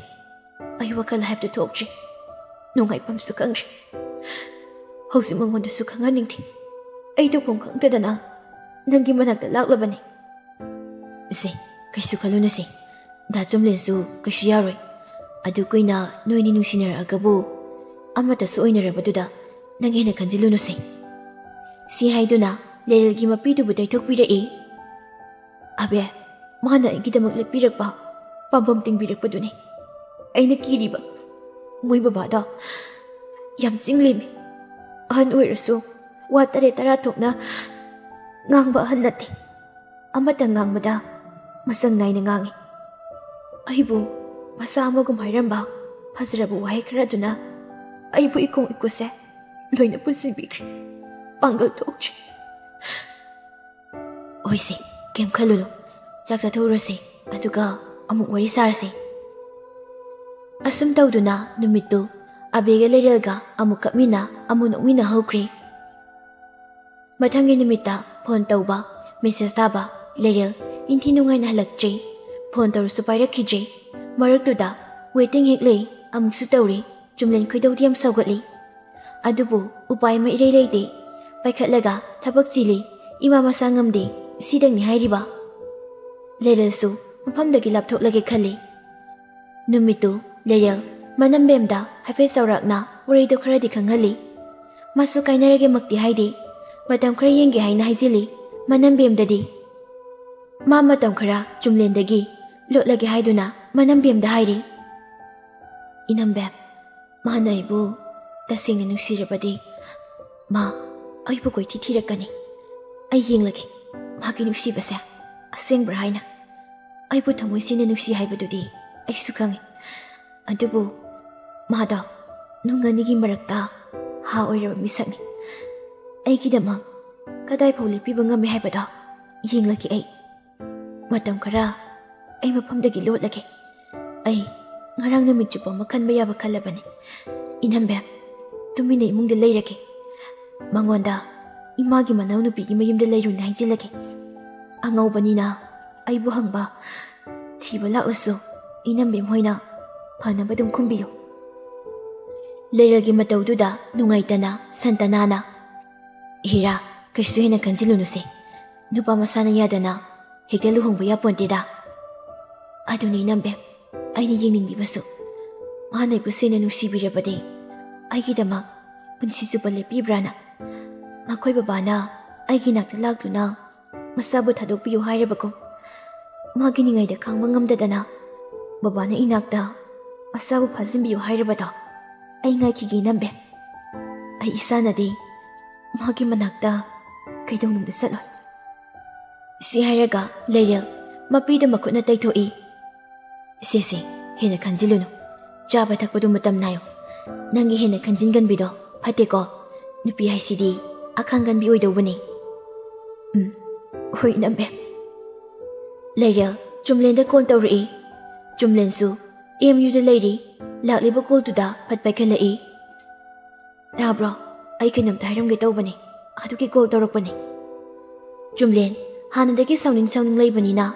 ꯑꯩ ꯋꯥꯈꯜ ꯍꯥꯏꯕꯗꯨ ꯊꯣꯛꯇ꯭ꯔꯦ꯫ ꯅꯨꯡꯉꯥꯏꯐꯝꯁꯨ ꯈꯪꯗ꯭ꯔꯦ꯫ ꯍꯧꯖꯤꯛ ꯃꯉꯣꯟꯗꯁꯨ ꯈꯪꯍꯟꯅꯤꯡꯗꯦ꯫ ꯑꯩ ꯇꯧꯐꯝ ꯈꯪꯗꯗꯅ ꯅꯪꯒꯤ ꯃꯅꯥꯛꯇ ꯂꯥꯛꯂꯕꯅꯤ꯫" "ꯏꯆꯦ, ꯀꯩꯁꯨ ꯈꯜꯂꯨꯅꯨꯁꯦ꯫ ꯗꯥ ꯆꯨꯝꯂꯦꯟꯁꯨ ꯀꯩꯁꯨ ꯌꯥꯔꯣꯏ꯫ ꯑꯗꯨ ꯀꯨꯏꯅ ꯅꯣꯏꯅꯤ ꯅꯨꯡꯁꯤꯅꯔꯛꯑꯒꯕꯨ ꯑꯃꯠꯇꯁꯨ ꯑꯣꯏꯅꯔꯕꯗꯨꯗ ꯅꯪ ꯍꯦꯟꯅ ꯈꯟꯖꯤꯜꯂꯨꯅꯨꯁꯦ꯫" ꯁꯤ ꯍꯥꯏꯗꯨꯅ ꯂꯩꯔꯦꯜꯒꯤ ꯃꯄꯤꯗꯨꯕꯨ ꯇꯩꯊꯣꯛꯄꯤꯔꯛꯏ꯫ "ꯑꯕꯦ, ꯃꯥꯅ ꯑꯩꯒꯤꯗꯃꯛ ꯂꯦꯞꯄꯤꯔꯛꯄ, ꯄꯥꯝꯕꯣꯝ ꯇꯤꯡꯕꯤꯔꯛꯄꯗꯨꯅꯤ ꯑꯩꯅ ꯀꯤꯔꯤꯕ꯫ ꯃꯣꯏ ꯕꯕꯥꯗꯣ ꯌꯥꯝ ꯆꯤꯡꯂꯦꯝꯃꯤ꯫ ꯑꯍꯟ ꯑꯣꯏꯔꯁꯨ ꯋꯥ ꯇꯔꯦꯠ ꯇꯔꯥ ꯊꯣꯛꯅ ꯉꯥꯡꯕ ꯑꯍꯟ ꯅꯠꯇꯦ꯫ ꯑꯃꯇ ꯉꯥꯡꯕꯗ ꯃꯆꯪ ꯅꯥꯏꯅ ꯉꯥꯡꯏ꯫ ꯑꯩꯕꯨ ꯃꯆꯥ ꯑꯃꯒꯨꯝ ꯍꯥꯏꯔꯝꯕ ꯐꯖꯔꯕ ꯋꯥꯍꯩ ꯈꯔꯗꯨꯅ ꯑꯩꯕꯨ ꯏꯀꯣꯡ ꯏꯀꯨꯁꯦ ꯂꯣꯏꯅ ꯄꯨꯟꯁꯤꯟꯕꯤꯈ꯭ꯔꯦ꯫ ꯄꯥꯡꯒꯜ ꯊꯣꯛꯇ꯭ꯔꯦ꯫ ꯍꯣꯏꯁꯦ, ꯀꯩꯝ ꯈꯜꯂꯨꯅꯨ꯫ ꯆꯥꯛ ꯆꯥꯊꯣꯛꯎꯔꯁꯦ, ꯑꯗꯨꯒ ꯑꯃꯨꯛ ꯋꯥꯔꯤ ꯁꯥꯔꯁꯦ꯫ ꯑꯁꯨꯝ ꯇꯧꯗꯨꯅ ꯅꯨꯃꯤꯠꯇꯨ ꯑꯕꯦꯒ ꯂꯩꯔꯦꯜꯒ ꯑꯃꯨꯛ ꯀꯞꯃꯤꯟꯅ, ꯑꯃꯨꯛ ꯅꯣꯛꯃꯤꯟꯅ ꯍꯧꯈ꯭ꯔꯦ꯫ ꯃꯊꯪꯒꯤ ꯅꯨꯃꯤꯠꯇ ꯐꯣꯟ ꯇꯧꯕ, ꯃꯦꯁꯦꯖ ꯊꯥꯕ, ꯂꯩꯔꯦꯜ ꯏꯟꯊꯤ ꯅꯨꯡꯉꯥꯏꯅ ꯍꯜꯂꯛꯇ꯭ꯔꯦ꯫ ꯐꯣꯟ ꯇꯧꯔꯁꯨ ꯄꯥꯏꯔꯛꯈꯤꯗ꯭ꯔꯦ꯫ ꯃꯔꯛꯇꯨꯗ ꯋꯦꯇꯤꯡ ꯍꯦꯛ ꯂꯩ, ꯑꯃꯨꯛꯁꯨ ꯇꯧꯔꯦ꯫ ꯆꯨꯝꯂꯦꯟ ꯈꯣꯏꯗꯧꯗꯤ ꯌꯥꯝ ꯁꯥꯎꯒꯠꯂꯤ꯫ ꯑꯗꯨꯕꯨ ꯎꯄꯥꯏ ꯑꯃ ꯏꯔꯩ ꯂꯩꯇꯦ꯫ ꯄꯥꯏꯈꯠꯂꯒ, "ꯊꯕꯛ ꯆꯤꯜꯂꯤ, ꯏꯃꯥ ꯃꯁꯥ ꯉꯝꯗꯦ, ꯁꯤꯗꯪꯅꯤ" ꯍꯥꯏꯔꯤꯕ꯫ ꯂꯩꯔꯦꯜꯁꯨ ꯃꯐꯝꯗꯒꯤ ꯂꯥꯞꯊꯣꯛꯂꯒꯦ ꯈꯜꯂꯤ꯫ ꯅꯨꯃꯤꯠꯇꯨ ꯂꯩꯔꯦꯜ ꯃꯅꯝꯕꯦꯝꯗ ꯍꯥꯏꯐꯦꯠ ꯆꯥꯎꯔꯥꯛꯅ ꯋꯥꯔꯤꯗꯣ ꯈꯔꯗꯤ ꯈꯪꯍꯜꯂꯤ꯫ ꯃꯥꯁꯨ ꯀꯥꯏꯅꯔꯒꯦꯃꯛꯇꯤ ꯍꯥꯏꯗꯦ, ꯃꯇꯝ ꯈꯔ ꯌꯦꯡꯒꯦ ꯍꯥꯏꯅ ꯍꯥꯏꯖꯤꯜꯂꯤ ꯃꯅꯝꯕꯦꯝꯗꯗꯤ꯫ ꯃꯥ ꯃꯇꯝ ꯈꯔ ꯆꯨꯝꯂꯦꯟꯗꯒꯤ ꯂꯣꯠꯂꯒꯦ ꯍꯥꯏꯗꯨꯅ ꯃꯅꯝꯕꯦꯝꯗ ꯍꯥꯏꯔꯤ꯫ "ꯏꯅꯝꯕꯦꯝ, ꯃꯥꯅ ꯑꯩꯕꯨ ꯇꯁꯦꯡꯅ ꯅꯨꯡꯁꯤꯔꯕꯗꯤ, ꯃꯥ ꯑꯩꯕꯨ ꯀꯣꯏꯊꯤ ꯊꯤꯔꯛꯀꯅꯤ꯫ ꯑꯩ ꯌꯦꯡꯂꯒꯦ ꯃꯥꯒꯤ ꯅꯨꯡꯁꯤꯕꯁꯦ ꯑꯁꯦꯡꯕ꯭ꯔꯥ ꯍꯥꯏꯅ꯫ ꯑꯩꯕꯨ ꯊꯃꯣꯏ ꯁꯦꯡꯅ ꯅꯨꯡꯁꯤ ꯍꯥꯏꯕꯗꯨꯗꯤ ꯑꯩꯁꯨ ꯈꯪꯉꯤ꯫ ꯑꯗꯨꯕꯨ ꯃꯥꯗꯣ ꯅꯨꯡ ꯑꯅꯤꯒꯤ ꯃꯔꯛꯇ ꯍꯥ ꯑꯣꯏꯔꯕ ꯃꯤꯁꯛꯅꯤ꯫ ꯑꯩꯒꯤꯗꯃꯛ ꯀꯗꯥꯏꯐꯥꯎ ꯂꯦꯞꯄꯤꯕ ꯉꯝꯃꯤ ꯍꯥꯏꯕꯗꯣ ꯌꯦꯡꯂꯒꯦ ꯑꯩ꯫ ꯃꯇꯝ ꯈꯔ ꯑꯩ ꯃꯐꯝꯗꯒꯤ ꯂꯣꯠꯂꯒꯦ꯫ ꯑꯩ ꯉꯔꯥꯡ ꯅꯨꯃꯤꯠ ꯆꯨꯞꯄ ꯑꯃ ꯈꯟꯕ ꯌꯥꯕ ꯈꯜꯂꯕꯅꯤ꯫ ꯏꯅꯝꯕꯦꯝ, ꯇꯨꯃꯤꯟꯅ ꯏꯃꯨꯡꯗ ꯂꯩꯔꯒꯦ꯫ ꯃꯉꯣꯟꯗ ꯏꯃꯥꯒꯤ ꯃꯅꯥꯎꯅꯨꯄꯤꯒꯤ ꯃꯌꯨꯝꯗ ꯂꯩꯔꯨꯅꯤ ꯍꯥꯏꯖꯤꯜꯂꯒꯦ꯫ ꯑꯉꯧꯕꯅꯤꯅ ꯑꯩꯕꯨ ꯍꯪꯕ, ꯊꯤꯕ ꯂꯥꯛꯂꯁꯨ ꯏꯅꯝꯕꯦꯝ ꯍꯣꯏꯅ ꯐꯅꯕ ꯑꯗꯨꯝ ꯈꯨꯝꯕꯤꯌꯨ꯫" ꯂꯩꯔꯦꯜꯒꯤ ꯃꯇꯧꯗꯨꯗ ꯅꯨꯡꯉꯥꯏꯇꯅ ꯁꯟꯇꯅꯥꯅ, "ꯍꯤꯔꯥ, ꯀꯩꯁꯨ ꯍꯦꯟꯅ ꯈꯟꯖꯤꯜꯂꯨꯅꯨꯁꯦ꯫ ꯅꯨꯄꯥ ꯃꯁꯥꯅ ꯌꯥꯗꯅ ꯍꯦꯛꯇ ꯂꯨꯍꯣꯡꯕ ꯌꯥꯄꯣꯟꯇꯦꯗ꯫ ꯑꯗꯨꯅꯤ ꯏꯅꯝꯕꯦꯝ, ꯑꯩꯅ ꯌꯦꯡꯅꯤꯡꯂꯤꯕꯁꯨ꯫ ꯃꯥꯅ ꯑꯩꯕꯨ ꯁꯦꯡꯅ ꯅꯨꯡꯁꯤꯕꯤꯔꯕꯗꯤ ꯑꯩꯒꯤꯗꯃꯛ ꯄꯨꯟꯁꯤ ꯆꯨꯞꯄ ꯂꯦꯞꯄꯤꯕ꯭ꯔꯥꯅ꯫ ꯃꯈꯣꯏ ꯕꯕꯥꯅ ꯑꯩꯒꯤ ꯅꯥꯛꯇ ꯂꯥꯛꯇꯨꯅ ꯃꯆꯥꯕꯨ ꯊꯥꯗꯣꯛꯄꯤꯌꯨ ꯍꯥꯏꯔꯕꯒꯨꯝ, ꯃꯥꯒꯤ ꯅꯤꯡꯉꯥꯏꯗ ꯈꯥꯡꯕ ꯉꯝꯗꯗꯅ ꯕꯕꯥꯅ ꯏꯅꯥꯛꯇ ꯃꯆꯥꯕꯨ ꯐꯥꯖꯤꯟꯕꯤꯌꯨ ꯍꯥꯏꯔꯕꯗꯣ ꯑꯩ ꯉꯥꯏꯈꯤꯒꯦ ꯏꯅꯝꯕꯦꯝ꯫" ꯑꯩ ꯏꯁꯥꯅꯗꯤ ꯃꯥꯒꯤ ꯃꯅꯥꯛꯇ ꯀꯩꯗꯧꯅꯨꯡꯗ ꯆꯠꯂꯣꯏ꯫ ꯁꯤ ꯍꯥꯏꯔꯒ ꯂꯩꯔꯦꯜ ꯃꯄꯤꯗꯨ ꯃꯈꯨꯠꯅ ꯇꯩꯊꯣꯛꯏ꯫ "ꯁꯦ, ꯁꯦ, ꯍꯦꯟꯅ ꯈꯟꯖꯤꯜꯂꯨꯅꯨ꯫ ꯆꯥꯕ ꯊꯛꯄꯗꯨ ꯃꯇꯝ ꯅꯥꯏꯌꯨ꯫ ꯅꯪꯒꯤ ꯍꯦꯟꯅ ꯈꯟꯖꯤꯟꯒꯟꯕꯤꯗꯣ ꯐꯠꯇꯦꯀꯣ꯫ ꯅꯨꯄꯤ ꯍꯥꯏꯁꯤꯗꯤ ꯑꯈꯥꯡꯒꯟꯕꯤ ꯑꯣꯏꯗꯧꯕꯅꯤ꯫" "ꯎꯝ, ꯍꯣꯏ, ꯏꯅꯝꯃꯦ꯫" ꯂꯩꯔꯦꯜ ꯆꯨꯝꯂꯦꯟꯗ ꯀꯣꯜ ꯇꯧꯔꯛꯏ꯫ ꯆꯨꯝꯂꯦꯟꯁꯨ ꯑꯦꯝ ꯌꯨꯗ ꯂꯩꯔꯤ꯫ ꯂꯥꯛꯂꯤꯕ ꯀꯣꯜꯗꯨꯗ ꯐꯠ ꯄꯥꯏꯈꯠꯂꯛꯏ꯫ "ꯇꯥꯕ꯭ꯔꯣ? ꯑꯩ ꯀꯩꯅꯣꯝꯇ ꯍꯥꯏꯔꯝꯒꯦ ꯇꯧꯕꯅꯦ, ꯑꯗꯨꯒꯤ ꯀꯣꯜ ꯇꯧꯔꯛꯄꯅꯦ꯫" ꯆꯨꯝꯂꯦꯟ ꯍꯥꯟꯅꯗꯒꯤ ꯁꯥꯎꯅꯤꯡ ꯁꯥꯎꯅꯤꯡ ꯂꯩꯕꯅꯤꯅ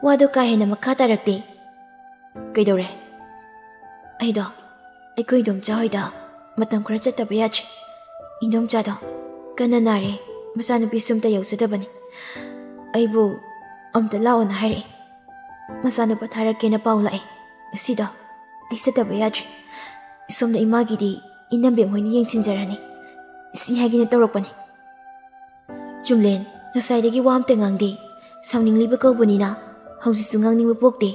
ꯋꯥꯗꯣ ꯀꯥ ꯍꯦꯟꯅ ꯃꯈꯥ ꯇꯥꯔꯛꯇꯦ꯫ "ꯀꯩꯗꯧꯔꯦ?" "ꯑꯩꯗꯣ ꯑꯩꯈꯣꯏ ꯏꯗꯣꯝꯆꯥ ꯍꯣꯏꯗ ꯃꯇꯝ ꯈꯔ ꯆꯠꯇꯕ ꯌꯥꯗ꯭ꯔꯦ꯫ ꯏꯗꯣꯝꯆꯥꯗꯣ ꯀꯟꯅ ꯅꯥꯔꯦ, ꯃꯆꯥꯅꯨꯄꯤꯁꯨ ꯑꯝꯇ ꯌꯧꯖꯗꯕꯅꯤ꯫ ꯑꯩꯕꯨ ꯑꯝꯇ ꯂꯥꯛꯑꯣꯅ ꯍꯥꯏꯔꯛꯑꯦ꯫ ꯃꯆꯥꯅꯨꯄꯥ ꯊꯥꯔꯛꯀꯦꯅ ꯄꯥꯎ ꯂꯥꯛꯑꯦ꯫ ꯉꯁꯤꯗꯣ ꯑꯩ ꯆꯠꯇꯕ ꯌꯥꯗ꯭ꯔꯦ꯫ ꯁꯣꯝꯗ ꯏꯃꯥꯒꯤꯗꯤ ꯏꯅꯝꯕꯦꯝ ꯍꯣꯏꯅ ꯌꯦꯡꯁꯤꯟꯖꯔꯅꯤ꯫ ꯁꯤ ꯍꯥꯏꯒꯦꯅ ꯇꯧꯔꯛꯄꯅꯤ꯫" ꯆꯨꯝꯂꯦꯟ ꯉꯁꯥꯏꯗꯒꯤ ꯋꯥ ꯑꯝꯇ ꯉꯥꯡꯗꯦ꯫ ꯁꯥꯎꯅꯤꯡꯂꯤꯕ ꯀꯧꯕꯅꯤꯅ ꯍꯧꯖꯤꯛꯁꯨ ꯉꯥꯡꯅꯤꯡꯕ ꯄꯣꯛꯇꯦ꯫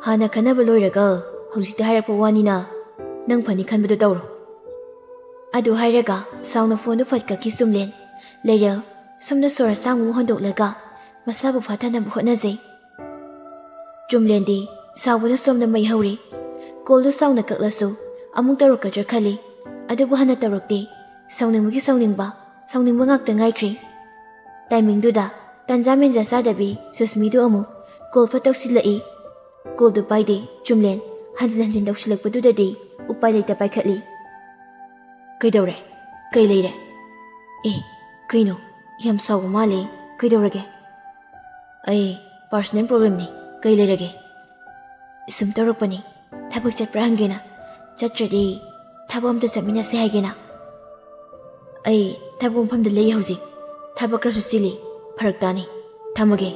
"ꯍꯥꯟꯅ ꯈꯟꯅꯕ ꯂꯣꯏꯔꯒ ꯍꯧꯖꯤꯛꯇ ꯍꯥꯏꯔꯛꯄ ꯋꯥꯅꯤꯅ ꯅꯪ ꯐꯅꯤ ꯈꯟꯕꯗꯣ ꯇꯧꯔꯣ꯫" ꯑꯗꯨ ꯍꯥꯏꯔꯒ ꯁꯥꯎꯅ ꯐꯣꯟꯗꯨ ꯐꯠ ꯀꯛꯈꯤ ꯆꯨꯝꯂꯦꯟ꯫ ꯂꯩꯔꯦꯜ ꯁꯣꯝꯗ ꯁꯣꯔ ꯑꯁꯥꯡꯕ ꯑꯃ ꯍꯣꯟꯗꯣꯛꯂꯒ ꯃꯁꯥꯕꯨ ꯐꯥꯊꯅꯕ ꯍꯣꯠꯅꯖꯩ꯫ ꯆꯨꯝꯂꯦꯟꯗꯤ ꯁꯥꯎꯕꯅ ꯁꯣꯝꯗ ꯃꯩ ꯍꯧꯔꯦ꯫ ꯀꯣꯜꯗꯨ ꯁꯥꯎꯅ ꯀꯛꯂꯁꯨ ꯑꯃꯨꯛ ꯇꯧꯔꯛꯀꯗ꯭ꯔꯥ ꯈꯜꯂꯤ, ꯑꯗꯨꯕꯨ ꯍꯟꯅ ꯇꯧꯔꯛꯇꯦ꯫ ꯁꯥꯎꯅꯤꯡꯕꯒꯤ ꯁꯥꯎꯅꯤꯡꯕ, ꯁꯥꯎꯅꯤꯡꯕ ꯉꯥꯛꯇ ꯉꯥꯏꯈ꯭ꯔꯦ꯫ ꯇꯥꯏꯃꯤꯡꯗꯨꯗ ꯇꯟꯖꯥ ꯃꯦꯟꯖꯥ ꯆꯥꯗꯕꯤ ꯁꯨꯁꯃꯤꯗꯨ ꯑꯃꯨꯛ ꯀꯣꯜ ꯐꯠ ꯇꯧꯁꯤꯜꯂꯛꯏ꯫ ꯀꯣꯜꯗꯨ ꯄꯥꯏꯗꯦ꯫ ꯆꯨꯝꯂꯦꯟ ꯍꯟꯖꯤꯟ ꯍꯟꯖꯤꯟ ꯇꯧꯁꯤꯜꯂꯛꯄꯗꯨꯗꯗꯤ ꯎꯄꯥꯏ ꯂꯩꯇ ꯄꯥꯏꯈꯠꯂꯤ꯫ "ꯀꯩꯗꯧꯔꯦ? ꯀꯩ ꯂꯩꯔꯦ?" "ꯑꯦ, ꯀꯩꯅꯣ? ꯌꯥꯝ ꯁꯥꯎꯕ ꯃꯥꯜꯂꯦ꯫ ꯀꯩꯗꯧꯔꯒꯦ?" "ꯑꯩ ꯄꯥꯔꯁꯣꯅꯦꯜ ꯄ꯭ꯔꯣꯕ꯭ꯂꯦꯝꯅꯤ꯫ ꯀꯩ ꯂꯩꯔꯒꯦ?" "ꯁꯨꯝ ꯇꯧꯔꯛꯄꯅꯤ, ꯊꯕꯛ ꯆꯠꯄ꯭ꯔꯥ ꯍꯪꯒꯦꯅ꯫ ꯆꯠꯇ꯭ꯔꯗꯤ ꯊꯕꯛ ꯑꯝꯇ ꯆꯠꯃꯤꯟꯅꯁꯦ ꯍꯥꯏꯒꯦꯅ꯫" "ꯑꯩ ꯊꯕꯛ ꯃꯐꯝꯗ ꯂꯩ ꯍꯧꯖꯤꯛ꯫ ꯊꯕꯛ ꯈꯔꯁꯨ ꯆꯤꯜꯂꯤ꯫ ꯐꯔꯛ ꯇꯥꯅꯤ꯫ ꯊꯝꯃꯒꯦ꯫"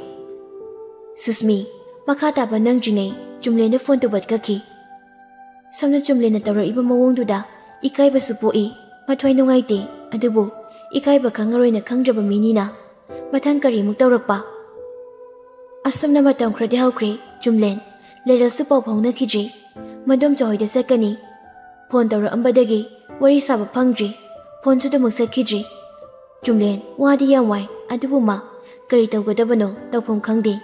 ꯁꯨꯁꯃꯤ ꯃꯈꯥ ꯇꯥꯕ ꯅꯪꯗ꯭ꯔꯤꯉꯩ ꯆꯨꯝꯂꯦꯟꯗ ꯐꯣꯟ ꯇꯧꯕ ꯀꯛꯈꯤ꯫ ꯁꯣꯝꯅ ꯆꯨꯝꯂꯦꯟꯅ ꯇꯧꯔꯛꯏꯕ ꯃꯑꯣꯡꯗꯨꯗ ꯏꯀꯥꯏꯕꯁꯨ ꯄꯣꯛꯏ, ꯃꯊ꯭ꯋꯥꯏ ꯅꯨꯡꯉꯥꯏꯇꯦ꯫ ꯑꯗꯨꯕꯨ ꯏꯀꯥꯏꯕ ꯈꯪꯉꯔꯣꯏꯅ ꯈꯪꯗ꯭ꯔꯕ ꯃꯤꯅꯤꯅ ꯃꯊꯪ ꯀꯔꯤꯃꯨꯛ ꯇꯧꯔꯛꯄ? ꯑꯁꯨꯝꯅ ꯃꯇꯝ ꯈꯔꯗꯤ ꯍꯧꯈ꯭ꯔꯦ꯫ ꯆꯨꯝꯂꯦꯟ ꯂꯩꯔꯦꯜꯁꯨ ꯄꯥꯎ ꯐꯥꯎꯅꯈꯤꯗ꯭ꯔꯦ꯫ ꯃꯗꯣꯝꯆꯥ ꯍꯣꯏꯗ ꯆꯠꯀꯅꯤ꯫ ꯐꯣꯟ ꯇꯧꯔꯛꯑꯝꯕꯗꯒꯤ ꯋꯥꯔꯤ ꯁꯥꯕ ꯐꯪꯗ꯭ꯔꯤ꯫ ꯐꯣꯟꯁꯨ ꯑꯗꯨꯃꯛ ꯆꯠꯈꯤꯗ꯭ꯔꯤ꯫ ꯆꯨꯝꯂꯦꯟ, ꯋꯥꯗꯤ ꯌꯥꯝ ꯋꯥꯏ, ꯑꯗꯨꯕꯨ ꯃꯥ ꯀꯔꯤ ꯇꯧꯒꯗꯕꯅꯣ ꯇꯧꯐꯝ ꯈꯪꯗꯦ꯫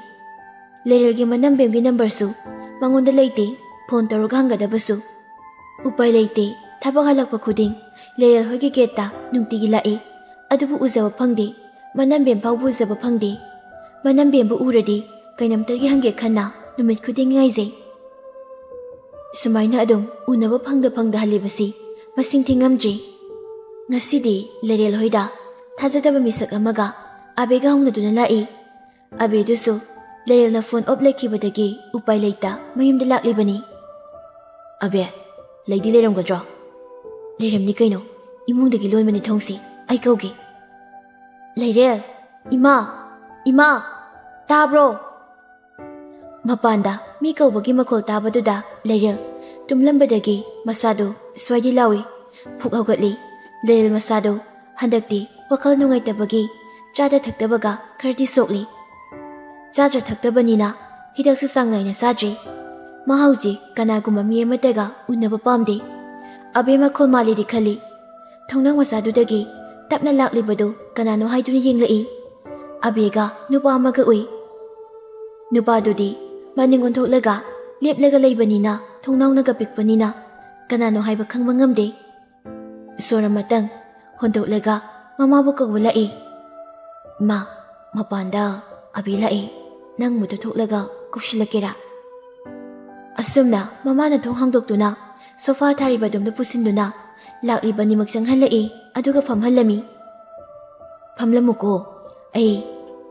ꯂꯩꯔꯦꯜꯒꯤ ꯃꯅꯝꯕꯦꯝꯒꯤ ꯅꯝꯕꯔꯁꯨ ꯃꯉꯣꯟꯗ ꯂꯩꯇꯦ, ꯐꯣꯟ ꯇꯧꯔꯒ ꯍꯪꯒꯗꯕꯁꯨ꯫ ꯎꯄꯥꯏ ꯂꯩꯇꯦ, ꯊꯕꯛ ꯍꯜꯂꯛꯄ ꯈꯨꯗꯤꯡ ꯂꯩꯔꯦꯜ ꯍꯣꯏꯒꯤ ꯒꯦꯠꯇ ꯅꯨꯡꯇꯤꯒꯤ ꯂꯥꯛꯏ, ꯑꯗꯨꯕꯨ ꯎꯖꯕ ꯐꯪꯗꯦ꯫ ꯃꯅꯝꯕꯦꯝ ꯐꯥꯎꯕ ꯎꯖꯕ ꯐꯪꯗꯦ꯫ ꯃꯅꯝꯕꯦꯝꯕꯨ ꯎꯔꯗꯤ ꯀꯩꯅꯣꯝꯇꯒꯤ ꯍꯪꯒꯦ ꯈꯟꯅ ꯅꯨꯃꯤꯠ ꯈꯨꯗꯤꯡꯒꯤ ꯉꯥꯏꯖꯩ꯫ ꯁꯨꯃꯥꯏꯅ ꯑꯗꯨꯝ ꯎꯅꯕ ꯐꯪꯗ ꯐꯪꯗ ꯍꯜꯂꯤꯕꯁꯤ ꯃꯁꯤꯡ ꯊꯤꯉꯝꯗ꯭ꯔꯤ꯫ ꯉꯁꯤꯗꯤ ꯂꯩꯔꯦꯜ ꯍꯣꯏꯗ ꯊꯥꯖꯗꯕ ꯃꯤꯁꯛ ꯑꯃꯒ ꯑꯕꯦꯒ ꯍꯧꯅꯗꯨꯅ ꯂꯥꯛꯏ꯫ ꯑꯕꯦꯗꯨꯁꯨ ꯂꯩꯔꯦꯜꯅ ꯐꯣꯟ ꯑꯣꯞ ꯂꯩꯈꯤꯕꯗꯒꯤ ꯎꯄꯥꯏ ꯂꯩꯇ ꯃꯌꯨꯝꯗ ꯂꯥꯛꯂꯤꯕꯅꯤ꯫ "ꯑꯕꯦ, ꯂꯩꯗꯤ ꯂꯩꯔꯝꯒꯗ꯭ꯔꯣ?" "ꯂꯩꯔꯝꯅꯤ ꯀꯩꯅꯣ, ꯏꯃꯨꯡꯗꯒꯤ ꯂꯣꯟꯕꯅꯤ ꯊꯣꯡꯁꯤ, ꯑꯩ ꯀꯧꯒꯦ꯫" "ꯂꯩꯔꯦꯜ, ꯏꯃꯥ, ꯏꯃꯥ, ꯇꯥꯕ꯭ꯔꯣ?" ꯃꯄꯥꯟꯗ ꯃꯤ ꯀꯧꯕꯒꯤ ꯃꯈꯣꯜ ꯇꯥꯕꯗꯨꯗ ꯂꯩꯔꯦꯜ ꯇꯨꯝꯂꯝꯕꯗꯒꯤ ꯃꯁꯥꯗꯨ ꯁ꯭ꯋꯥꯏꯗꯤ ꯂꯥꯎꯏ꯫ ꯐꯨꯛ ꯍꯧꯒꯠꯂꯤ꯫ ꯂꯩꯔꯦꯜ ꯃꯁꯥꯗꯨ ꯍꯟꯗꯛꯇꯤ ꯋꯥꯈꯜ ꯅꯨꯡꯉꯥꯏꯇꯕꯒꯤ ꯆꯥꯗ ꯊꯛꯇꯕꯒ ꯈꯔꯗꯤ ꯁꯣꯛꯂꯤ꯫ ꯆꯥꯗ꯭ꯔ ꯊꯛꯇꯕꯅꯤꯅ ꯍꯤꯗꯥꯛꯁꯨ ꯆꯥꯡ ꯅꯥꯏꯅ ꯆꯥꯗ꯭ꯔꯤ꯫ ꯃꯥ ꯍꯧꯖꯤꯛ ꯀꯅꯥꯒꯨꯝꯕ ꯃꯤ ꯑꯃꯠꯇꯒ ꯎꯅꯕ ꯄꯥꯝꯗꯦ꯫ ꯑꯕꯦ ꯃꯈꯣꯜ ꯃꯥꯜꯂꯤꯗꯤ ꯈꯜꯂꯤ꯫ ꯊꯣꯡꯅꯥꯎ ꯃꯆꯥꯗꯨꯗꯒꯤ ꯇꯞꯅ ꯂꯥꯛꯂꯤꯕꯗꯨ ꯀꯅꯥꯅꯣ ꯍꯥꯏꯗꯨꯅ ꯌꯦꯡꯂꯛꯏ꯫ ꯑꯕꯦꯒ ꯅꯨꯄꯥ ꯑꯃꯒ ꯎꯏ꯫ ꯅꯨꯄꯥꯗꯨꯗꯤ ꯃꯅꯤꯡ ꯑꯣꯟꯊꯣꯛꯂꯒ ꯂꯦꯞꯂꯒ ꯂꯩꯕꯅꯤꯅ ꯊꯣꯡꯅꯥꯎꯅꯒ ꯄꯤꯛꯄꯅꯤꯅ ꯀꯅꯥꯅꯣ ꯍꯥꯏꯕ ꯈꯪꯕ ꯉꯝꯗꯦ꯫ ꯁꯣꯔ ꯑꯃꯇꯪ ꯍꯣꯟꯗꯣꯛꯂꯒ ꯃꯃꯥꯕꯨ ꯀꯧꯕ ꯂꯥꯛꯏ꯫ "ꯃꯥ, ꯃꯄꯥꯟꯗ ꯑꯕꯦ ꯂꯥꯛꯏ, ꯅꯪ ꯃꯗꯨ ꯊꯣꯛꯂꯒ ꯀꯧꯁꯤꯜꯂꯛꯀꯦꯔꯥ?" ꯑꯁꯨꯝꯅ ꯃꯃꯥꯅ ꯊꯣꯡ ꯍꯥꯡꯗꯣꯛꯇꯨꯅ ꯁꯣꯐꯥ ꯊꯥꯔꯤꯕ ꯑꯗꯣꯝꯗ ꯄꯨꯁꯤꯟꯗꯨꯅ ꯂꯥꯛꯂꯤꯕ ꯑꯅꯤꯃꯛ ꯆꯪꯍꯜꯂꯛꯏ, ꯑꯗꯨꯒ ꯐꯝꯍꯜꯂꯝꯃꯤ꯫ "ꯐꯝꯂꯝꯃꯨꯀꯣ, ꯑꯩ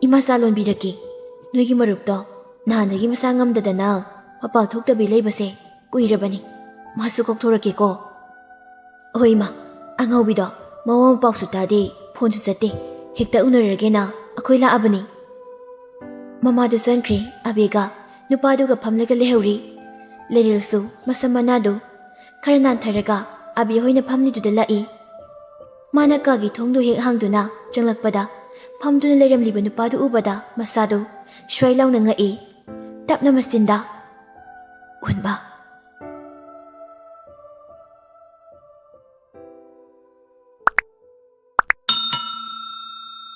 ꯏꯃꯥ ꯆꯥ ꯂꯣꯟꯕꯤꯔꯛꯀꯦ꯫ ꯅꯣꯏꯒꯤ ꯃꯔꯨꯞꯇꯣ ꯅꯍꯥꯟꯗꯒꯤ ꯃꯁꯥ ꯉꯝꯗꯗꯅ ꯃꯄꯥꯜ ꯊꯣꯛꯇꯕꯤ ꯂꯩꯕꯁꯦ ꯀꯨꯏꯔꯕꯅꯤ꯫ ꯃꯥꯁꯨ ꯀꯧꯊꯣꯔꯛꯀꯦꯀꯣ꯫" "ꯍꯣꯏ ꯏꯃꯥ, ꯑꯉꯥꯎꯕꯤꯗꯣ ꯃꯋꯥ ꯃꯄꯥꯎꯁꯨ ꯇꯥꯗꯦ, ꯐꯣꯟꯁꯨ ꯆꯠꯇꯦ, ꯍꯦꯛꯇ ꯎꯅꯔꯒꯦꯅ ꯑꯩꯈꯣꯏ ꯂꯥꯛꯑꯕꯅꯤ꯫" ꯃꯃꯥꯗꯨ ꯆꯪꯈ꯭ꯔꯦ꯫ ꯑꯕꯦꯒ ꯅꯨꯄꯥꯗꯨꯒ ꯐꯝꯂꯒ ꯂꯩꯍꯧꯔꯤ꯫ ꯂꯩꯔꯦꯜꯁꯨ ꯃꯁꯝ ꯃꯅꯥꯗꯨ ꯈꯔ ꯅꯥꯟꯊꯔꯒ ꯑꯕꯦ ꯍꯣꯏꯅ ꯐꯝꯂꯤꯗꯨꯗ ꯂꯥꯛꯏ꯫ ꯃꯥꯅ ꯀꯥꯒꯤ ꯊꯣꯡꯗꯨ ꯍꯦꯛ ꯍꯥꯡꯗꯨꯅ ꯆꯪꯂꯛꯄꯗ ꯐꯝꯗꯨꯅ ꯂꯩꯔꯝꯂꯤꯕ ꯅꯨꯄꯥꯗꯨ ꯎꯕꯗ ꯃꯁꯥꯗꯨ ꯁ꯭ꯋꯥꯏ ꯂꯥꯎꯅ ꯉꯛꯏ꯫ ꯇꯞꯅ ꯃꯆꯤꯟꯗ, "ꯍꯨꯟꯕ,